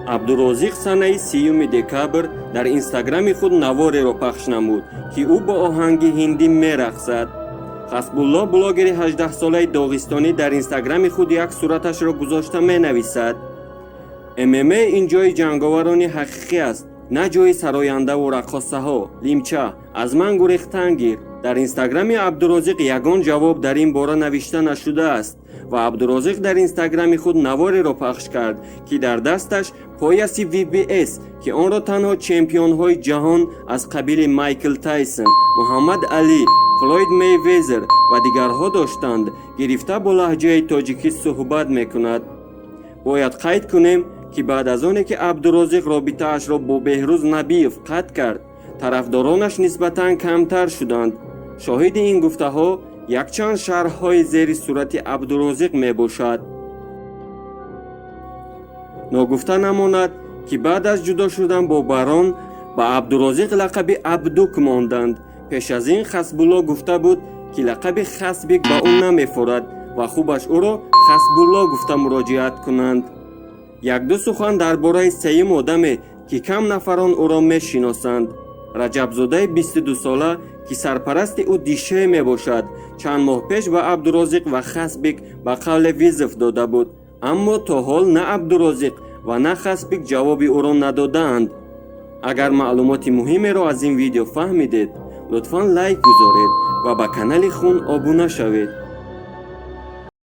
Абдурозиқ санаи 30 декабр дар Инстаграми худ навореро пахш намуд, ки ӯ бо оҳанги ҳиндӣ мерақсад. Хасбулло, блогери 18-солаи доғистонӣ, дар Инстаграми худ як сураташро гузошта менависад: «ММА ин ҷои ҷанговарони ҳақиқӣ аст, на ҷои сарояндаву раққосаҳо. Лимча аз ман гурехтан гир». Дар Инстаграми Абдурозиқ ягон ҷавоб дар ин бора навишта нашудааст ва Абдурозиқ дар Инстаграми худ навореро пахш кард, ки дар дасташ пояси WBS, ки онро танҳо чемпионҳои ҷаҳон аз қабили Майкл Тайсон, Муҳаммад Алӣ, Флойд Мейвезер ва дигарҳо доштанд, гирифта, бо лаҳҷаи тоҷикӣ суҳбат мекунад. Бояд қайд кунем, ки баъд аз оне ки Абдурозиқ робитаашро бо Беҳрӯз Набиев қатъ кард, тарафдоронаш нисбатан камтар шуданд. Шоҳиди ин гуфтаҳо якчанд шарҳҳои зери сурати Абдурозиқ мебошад. Ногуфта намонад, ки баъд аз ҷудо шудан бо Барон ба Абдурозиқ лақаби Абдук монданд. Пеш аз ин Хасбулло гуфта буд, ки лақаби Хасбик ба ӯ намефорад ва хубаш ӯро Хасбулло гуфта муроҷиат кунанд. Якду сухан дар бораи сеюм одаме, ки кам нафарон ӯро мешиносанд. Раҷабзодаи 22-сола, ки сарпарасти ӯ Дише мебошад, чанд моҳ пеш ба Абдурозиқ ва Хасбик ба қавле вызов дода буд, аммо то ҳол на Абдурозиқ ва на Хасбик ҷавоби ӯро надодаанд. Агар маълумоти муҳимеро аз ин видео фаҳмидед, лутфан лайк гузоред ва ба канали Хун обуна шавед.